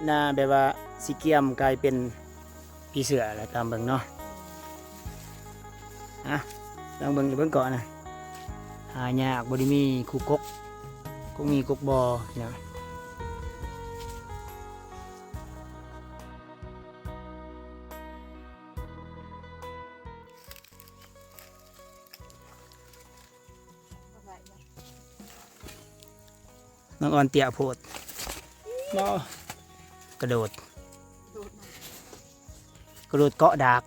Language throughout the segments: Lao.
ນາແບບວ່າຊິກຽມກາຍເປັນຜີເສືອແລ້ວ ຕາມເບິ່ງເນາະ. ອະ ລອງເບິ່ງ ເບິ່ງເກາະນະ ຫາຍາກ ບໍ່ໄດ້ມີຄູ່ກົກ ກົກມີກົກບໍ່ ພີ່ນ້ອງ. ນ້ອງອອນເຕ້ຍໂພດ ບໍ່ ກະໂດດ ກະໂດດເກາະດາກ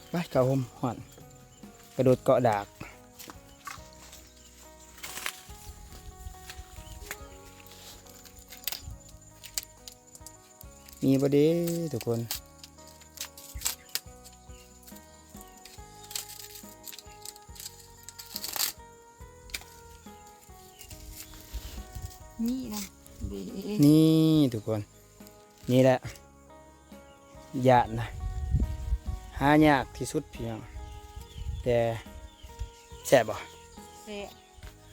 ໄປ ເຂົ້າຮົ່ມ ຮ້ອນ ກະໂດດເກາະດາກ. ມີບໍ່ເດທຸກຄົນ? ນີ້ນະ ນີ້ທຸກຄົນ ນີ້ແຫຼະ ຢ້ານນະ ຫາຍາກທີ່ສຸດພີ່ນ້ອງ ແຕ່ແຊບບໍ່? ແຊບ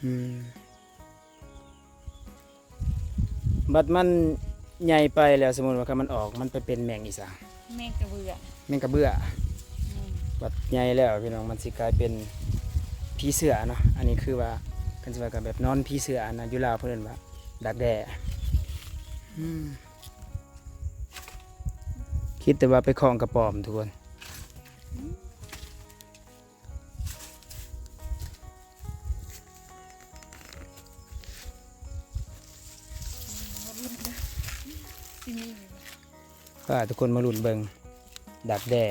ອືມ. ບັດມັນໃຫຍ່ໄປແລ້ວ ສົມມຸດວ່າຄັນມັນອອກ ມັນໄປເປັນແມງອີ່ສັງ? ແມງກະເບື້ອ ແມງກະເບື້ອ ແມ່ນ. ບັດໃຫຍ່ແລ້ວພີ່ນ້ອງ ມັນຊິກາຍເປັນຜີເສືອເນາະ. ອັນນີ້ຄືວ່າ ຄັນຊິວ່າກໍແບບນອນຜີເສືອນະ ຢູ່ລາວເພິ່ນເອີ້ນວ່າດັກແດ້. ອືມ ຄິດແຕ່ວ່າໄປຄ້ອງກະປອມທຸກຄົນ. ພາທຸກຄົນມາລຸ້ນເບິ່ງດັກແດ້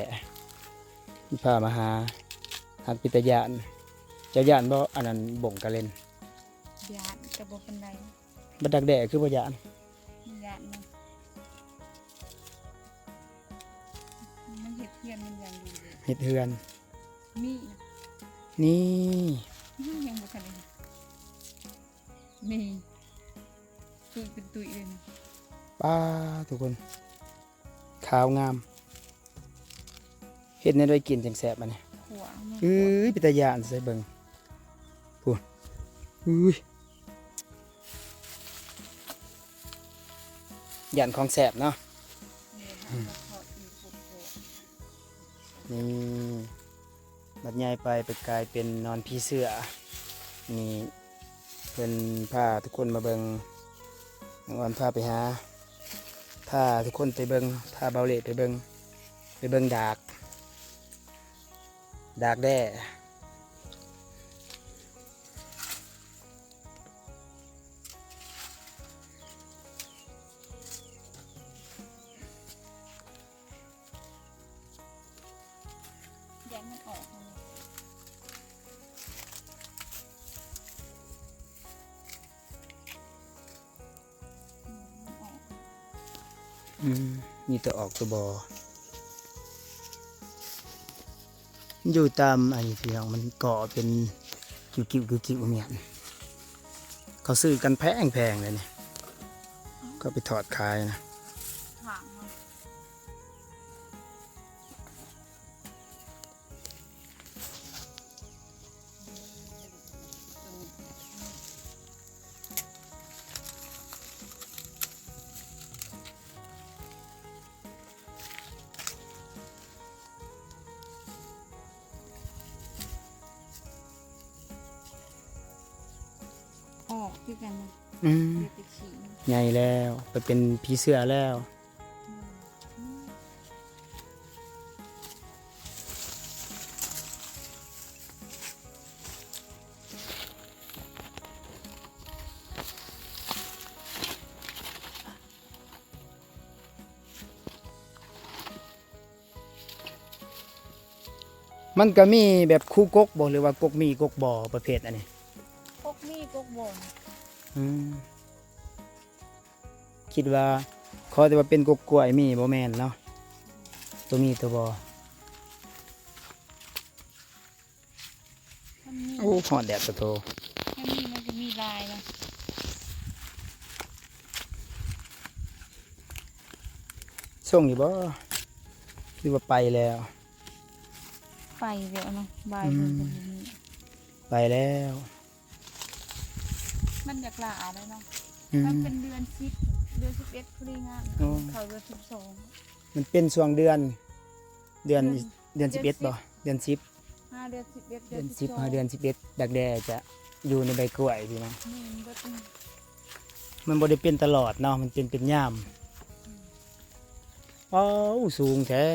ພາມາຫາ ຫາກເປັນຕາຢ້ານ. ເຈົ້າຢ້ານບໍ່ ອັນນັ້ນ ບົ້ງກະເລັນ? ຢ້ານ ແຕ່ບໍ່ປານໃດ. ບັດດັກແດ້ຄືບໍ່ຢ້ານ? ຢ້ານນະ ມັນເຮັດເຮືອນມັນຢ່າງດີເລີຍ. ເຮັດເຮືອນ ນີ້ນະ ນີ້ ຍັງບໍ່ທັນໄດ້ເຮັດ ນີ້ ຕຸ້ຍເປັນຕຸ້ຍເລີຍນະ. ປ້າ ທຸກຄົນ ຂາວງາມ. ເຮັດແນວໃດກິນຈັ່ງແຊບບາດນີ້? ຂົ້ວເນາະ. ເອີຍ ເປັນຕາຢ້ານ ໃສ່ເບິ່ງ ພຸ້ນ ອຸ້ຍ ຢ້ານຂອງແຊບເນາະ. ແມ່ນ ເຮົາກໍເຄາະອີກ ນີ້ ບັດໃຫຍ່ໄປ ໄປກາຍເປັນນອນຜີເສືອ. ນີ້ເພິ່ນພາທຸກຄົນມາເບິ່ງ ນ້ອງອອນພາໄປຫາ ພາທຸກຄົນໄປເບິ່ງ ພາເບົາເລໄປເບິ່ງ ໄປເບິ່ງດາກ ດາກແດ້. ຢ້ານມັນອອກຫັ້ນນະ. ອືມ ອືມ ມີແຕ່ອອກແຕ່ບໍ່ ຢູ່ຕາມອັນນີ້ພີ່ນ້ອງ ມັນກໍເປັນກິ້ວໆໆ ແມ່ນ ເຂົາຊື້ກັນແພງໆ ເລີຍນີ້ ເຂົາໄປທອດຂາຍນະ. ອອກຄືກັນນະ. ອືມ ເປັນສີ ໃຫຍ່ແລ້ວ ໄປເປັນຜີເສືອແລ້ວ. ມັນກະມີແບບຄູ່ກົກບໍ່ ຫຼືວ່າກົກມີກົກບໍ່ ປະເພດອັນນີ້? ກົກມີກົກບໍ່. ອືມ ຄິດວ່າ ຂໍແຕ່ວ່າເປັນກົກກ້ວຍມີ ບໍ່ແມ່ນເນາະ ຕົວມີຕົວບໍ່. ໂອ້ ຮ້ອນແດດປະໂທ. ມັນມີ ມັນກໍມີຫຼາຍນະ. ສົ່ງຢູ່ບໍ່ ຫຼືວ່າໄປແລ້ວ? ໄປແລ້ວເນາະ ບ່າຍໂມງກໍບໍ່ມີ. ອືມ ໄປແລ້ວ. ມັນຢາກຫຼາຍແລ້ວເນາະ. ອືມ ມັນເປັນເດືອນສິບ ເດືອນສິບເອັດພໍດີງາມ ໂອ້ ເຂົ້າເດືອນສິບສອງ ມັນເປັນຊ່ວງເດືອນ ເດືອນ ເດືອນ ເດືອນສິບເອັດບໍ່? ເດືອນສິບ ຫາເດືອນສິບເອັດ ເດືອນສິບ ເດືອນສິບສອງ ຫາເດືອນສິບເອັດ ດັກແດ້ຈະຢູ່ໃນໃບກ້ວຍພີ່ນ້ອງ ແມ່ນເບິດ ມັນບໍ່ໄດ້ເປັນຕະຫຼອດເນາະ ມັນເປັນ ເປັນຍາມ. ອືມ ວ້າວ ສູງແທ້.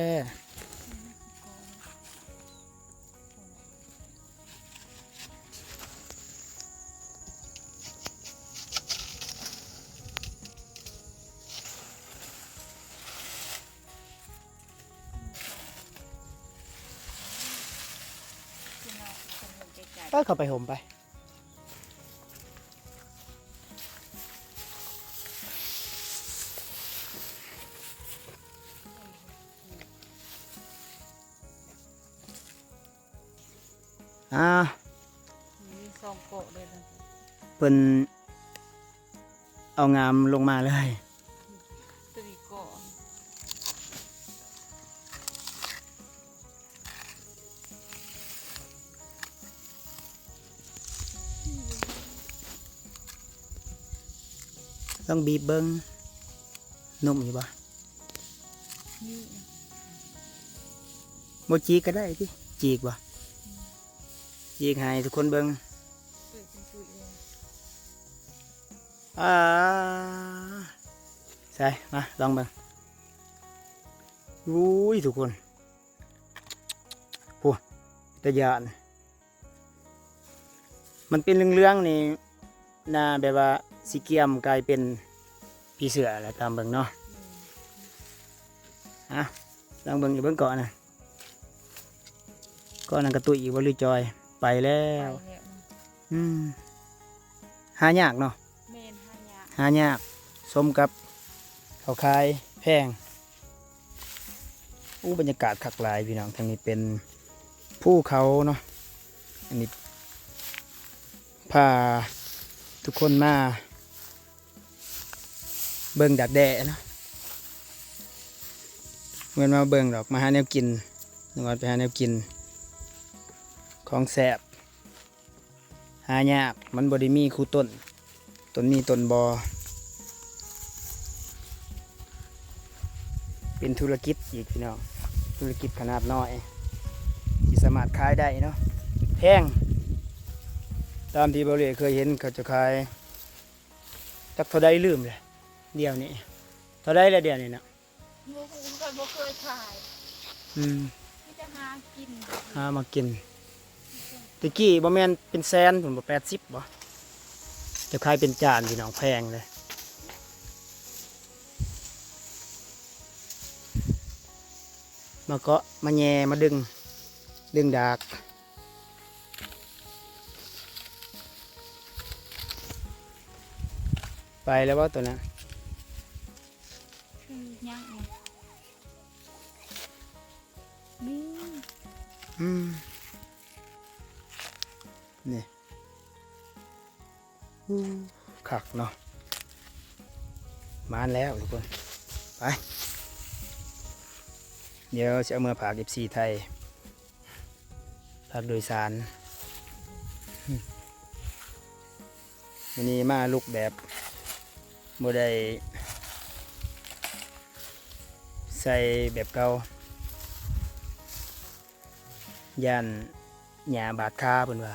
ໄປ ເຂົ້າໄປຫົ່ມໄປ. ອ່າ ມີສອງເກາະເລີຍນະ ເພິ່ນເອົາງາມລົງມາເລີຍ ຕົວນີ້ເກາະ ລອງບີບເບິ່ງ ນຸ້ມຢູ່ບໍ່? ນີ້ ບໍ່ຈີກກໍໄດ້ຕິ ຈີກບໍ່? ອືມ ຈີກໃຫ້ທຸກຄົນເບິ່ງ ເປີດເປັນປຸຍເລີຍ ອ່າ ໃສ່ ມາລອງເບິ່ງ ອຸ້ຍ ທຸກຄົນ ໂອ້ ຕາຢ້ານ. ມັນເປັນເຫຼືອງໆນີ້ນະ ແບບວ່າຊິກຽມກາຍເປັນຜີເສືອແລ້ວ ຕາມເບິ່ງເນາະ ອະ ລອງເບິ່ງອີກເບິ່ງເກາະນະ ເກາະນັ້ນກະຕຸ້ຍອີກບໍ່ ຫຼືຈ່ອຍ ໄປແລ້ວ ໄປແລ້ວ ອືມ ຫາຍາກເນາະ ແມ່ນ ຫາຍາກ ຫາຍາກ ສົມກັບເຂົາຂາຍແພງ. ໂອ້ ບັນຍາກາດຄັກຫຼາຍພີ່ນ້ອງ ທາງນີ້ເປັນພູເຂົາເນາະ ອັນນີ້ພາທຸກຄົນມາເບິ່ງດັກແດ້ເນາະ ບໍ່ແມ່ນມາເບິ່ງດອກ ມາຫາແນວກິນ ນ້ອງອອດໄປຫາແນວກິນ ຂອງແຊບ. ຫາຍາກ ມັນບໍ່ໄດ້ມີຄູ່ຕົ້ນ ຕົ້ນມີຕົ້ນບໍ່ ເປັນທຸລະກິດອີກພີ່ນ້ອງ ທຸລະກິດຂະໜາດນ້ອຍ ທີ່ສາມາດຂາຍໄດ້ເນາະ ແພງ ຕາມທີ່ເບົາເລ່ເຄີຍເຫັນເຂົາເຈົ້າຂາຍ ຈັກເທົ່າໃດລືມແຫຼະ ດຽວນີ້ ເທົ່າໃດລະດຽວນີ້ນະ? ບໍ່ຮູ້ຄືກັນ ບໍ່ເຄີຍຂາຍ ອືມ ມີແຕ່ຫາກິນ ຫາມາກິນ ແຕ່ກີ້ບໍ່ແມ່ນເປັນແສນພຸ້ນບໍ່ ແປດສິບບໍ່ ຈະຂາຍເປັນຈານພີ່ນ້ອງ ແພງເລີຍ ມາເກາະມາແຍ່ມາດຶງ ດຶງດາກ ໄປແລ້ວບໍ່ຕົວນັ້ນ? ຄືຍັງ ນີ້ ອືມ ນີ້ ໂອ້ ຄັກເນາະ ມາແລ້ວທຸກຄົນ ໄປ ດຽວຊິເອົາເມືອຝາກເອັບຊີໄທ ພັກໂດຍສານ ມື້ນີ້ມາລຸກແບບບໍ່ໄດ້ໃສ່ແບບເກົ່າ ຢ້ານຫຍ້າບາດຂາເພິ່ນວ່າ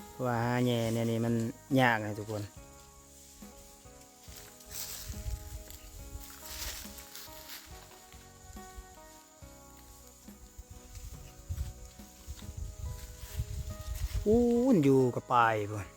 ເພາະວ່າຫາແຍ່ແນວນີ້ມັນຍາກນະທຸກຄົນ. ອູ້ນ ຢູ່ກະປາຍພຸ້ນ.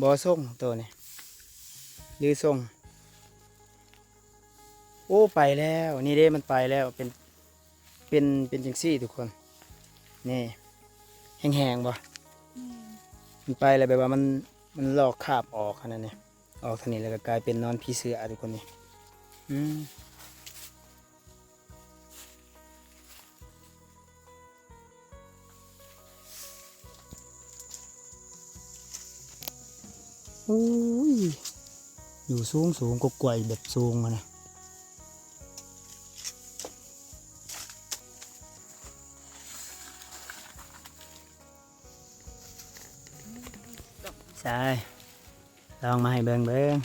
ບໍ່ສົ່ງໂຕນີ້ ຫຼືສົ່ງ? ໂອ້ ໄປແລ້ວ ນີ້ເດ້ ມັນໄປແລ້ວ ເປັນ ເປັນ ເປັນຈັ່ງຊີ້ທຸກຄົນ ນີ້ ແຫ້ງໆບໍ່? ອືມ ມັນໄປແລ້ວ ແບບວ່າມັນ ມັນລອກຄາບອອກຫັ້ນນະນີ້ ອອກທາງນີ້ ແລ້ວກໍກາຍເປັນນອນຜີເສືອທຸກຄົນນີ້ ອືມ. ໂອ້ຍ ຢູ່ສູງໆ ກົກກ້ວຍແບບສູງຫັ້ນນະ. ໃຊ່ ລອງມາໃຫ້ເບິ່ງເບິ່ງ.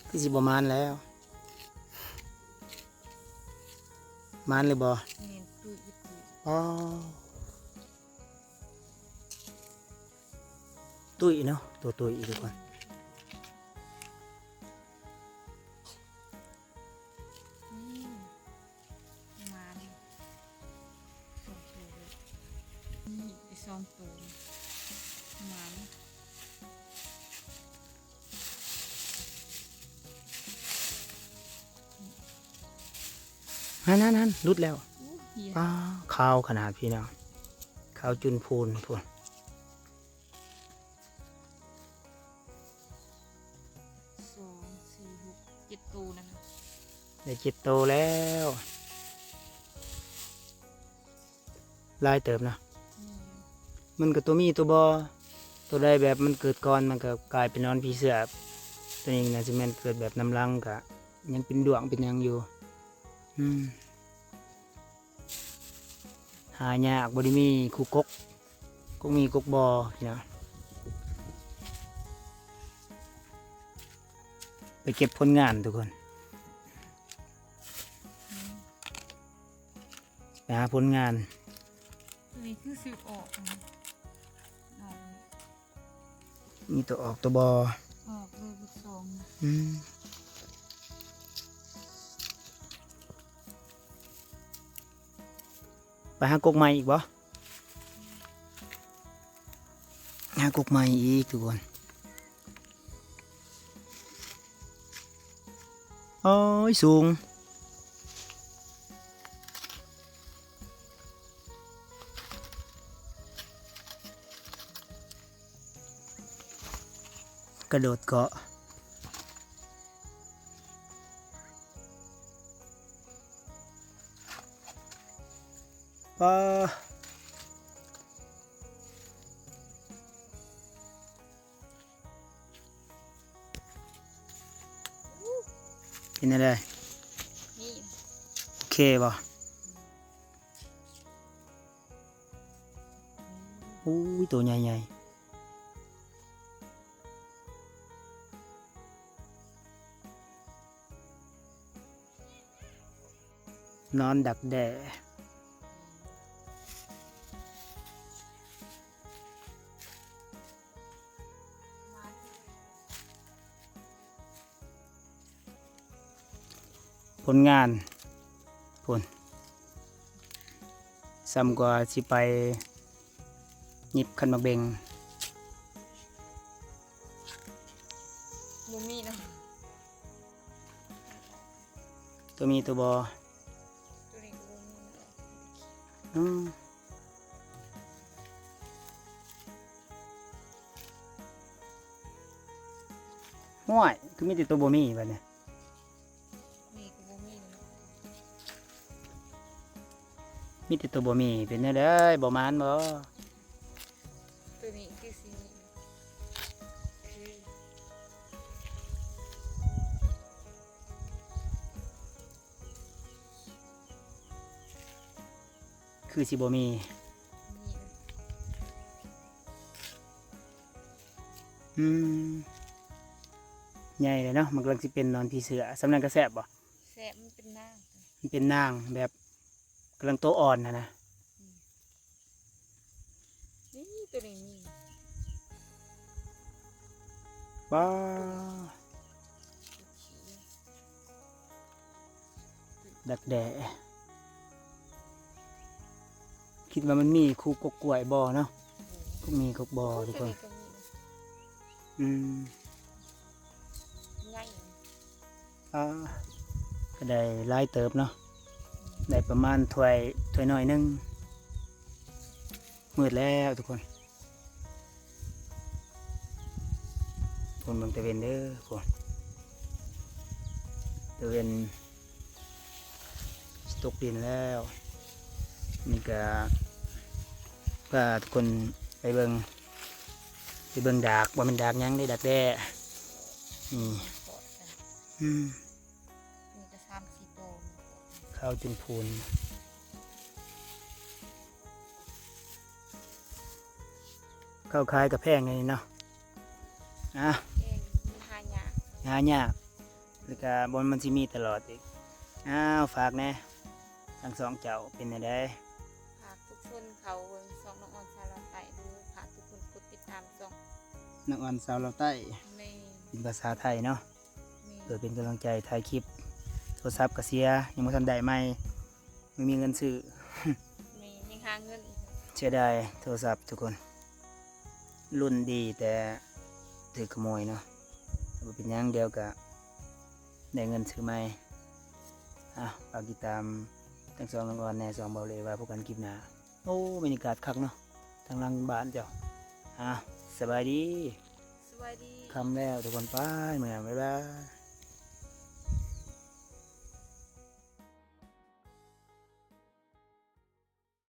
ຄືຊິບໍ່ໝານແລ້ວ. ໝານຫຼືບໍ່? ແມ່ນ ຕຸ້ຍ ຕຸ້ຍ. ອໍ ຕຸ້ຍເນາະ ໂຕຕຸ້ຍທຸກຄົນ. ອືມ ໝານສອງໂຕເລີຍ. ນີ້ໄດ້ສອງໂຕ ໝານ. ຫັ້ນໆໆ ຫຼຸດແລ້ວ. ໂອ້ ເຫຍ ປ້າ ຂາວຂະໜາດພີ່ນ້ອງ ຂາວຈຸນພູນພຸ້ນ. ສອງ ສີ່ ຫົກ ເຈັດໂຕນັ້ນນະ ໄດ້ເຈັດໂຕແລ້ວ. ຫຼາຍເຕີບເນາະ. ແມ່ນ ມັນກໍຕົວມີຕົວບໍ່ ຕົວໃດແບບມັນເກີດກ່ອນ ມັນກໍກາຍເປັນໜອນຜີເສືອ. ຕົວນີ້ໜ້າຊິແມ່ນເກີດແບບນຳຫຼັງ ກະຍັງເປັນດ້ວງເປັນຫຍັງຢູ່. ອືມ ຫາຍາກ ບໍ່ໄດ້ມີຄູ່ກົກ ກົກມີກົກບໍ່ພີ່ນ້ອງ. ໄປເກັບຜົນງານທຸກຄົນ ໄປຫາຜົນງານ. ນີ້ຄືຊິອອກ ອອກ ມີຕົວອອກຕົວບໍ່ ອອກເລີຍເບິດສອງ. ອືມ ໄປຫາກົກໃໝ່ອີກບໍ່? ຫາກົກໃໝ່ອີກທຸກຄົນ. ໂອ້ຍ ສູງ ກະໂດດເກາະ. ປາ ເປັນແນວໃດ? ນີ້ ໂອເຄບໍ່? ໂອ້ຍ ໂຕໃຫຍ່ໆ. ນອນດັກແດ້. ຜົນງານ ພຸ້ນ ສ່ຳກວ່າຊິໄປຫຍິບຄັນໝາກເບັງ. ບໍ່ມີນະ ຕົວມີຕົວບໍ່? ຕົວນີ້ກໍບໍ່ມີນະ. ອືມ ຫ້ວຍ ຄືມີແຕ່ຕົວບໍ່ມີບາດນີ້. ມີກໍບໍ່ມີແລ້ວເນາະ ມີແຕ່ຕົວບໍ່ມີ ເປັນແນວໃດ ບໍ່ໝານບໍ່? ຕົວນີ້ຄືຊິມີ ຄື ຄືຊິບໍ່ມີ. ມີ ອືມ ໃຫຍ່ແລ້ວເນາະ ມັນກຳລັງຊິເປັນໜອນຜີເສືອ. ສ່ຳນັ້ນກໍແຊບບໍ່? ແຊບ ມັນເປັນນາງ ມັນເປັນນາງ ແບບກຳລັງໂຕອ່ອນຫັ້ນນະ. ນີ້ ຕົວນີ້ມີ ວ້າ ດັກແດ້. ຄິດວ່າມັນມີຄູ່ກົກກ້ວຍບໍ່ເນາະ? ໂອ້ ມີກົກບໍ່ທຸກຄົນ. ອືມ ໃຫຍ່ ອ່າ ກໍໄດ້ຫຼາຍເຕີບເນາະ ໄດ້ປະມານຖ້ວຍ ຖ້ວຍນ້ອຍໜຶ່ງ. ມືດແລ້ວທຸກຄົນ. ພຸ້ນ ເບິ່ງຕາເວັນເດີ ພຸ້ນ ຕາເວັນ ຕົກດິນແລ້ວ. ນີ້ກະພາທຸກຄົນໄປເບິ່ງ ໄປເບິ່ງດາກ ບໍ່ແມ່ນດາກຫຍັງເດ້ ດາກແດ້. ນີ້ ອືມ ມີແຕ່ສາມສີ່ໂຕ ຂາວຈົນພູນ. ເຂົ້າຂາຍກະແພງອັນນີ້ເນາະ. ອ່ະ ແພງ ມັນຫາຍາກ ຫາຍາກ ແລ້ວກະບໍ່ແມ່ນມັນຊິມີຕະຫຼອດອີກ. ອ້າວ ຝາກແດ່ ທັງສອງເຈົ້າ ເປັນແນວໃດ? ຝາກທຸກຄົນເຂົ້າເບິ່ງຊ່ອງນ້ອງອອນສາວລາວໃຕ້ເດີ ຝາກທຸກຄົນກົດຕິດຕາມຊ່ອງນ້ອງອອນສາວລາວໃຕ້. ແມ່ນ ເປັນພາສາໄທເນາະ. ແມ່ນ ເພື່ອເປັນກຳລັງໃຈຖ່າຍຄລິບ. ໂທລະສັບກະເສຍ ຍັງບໍ່ທັນໄດ້ໃໝ່ ບໍ່ມີເງິນຊື້. ແມ່ນ ຍັງຫາເງິນອີກ. ເສຍດາຍໂທລະສັບທຸກຄົນ ລຸ້ນດີແຕ່ຖືກຂະໂມຍເນາະ. ແຕ່ບໍ່ເປັນຫຍັງ ດຽວກະໄດ້ເງິນຊື້ໃໝ່. ອ່ະ ຝາກຕິດຕາມທັງຊ່ອງນ້ອງອອນແດ່ ຊ່ອງເບົາເລວ່າ ພົບກັນຄລິບໜ້າ. ໂອ້ ບັນຍາກາດຄັກເນາະ ທາງຫຼັງບ້ານເຈົ້າ. ອ່ະ ສະບາຍດີ ສະບາຍດີ. ຄ່ຳແລ້ວທຸກຄົນ ໄປເມືອ ບາຍບາຍ.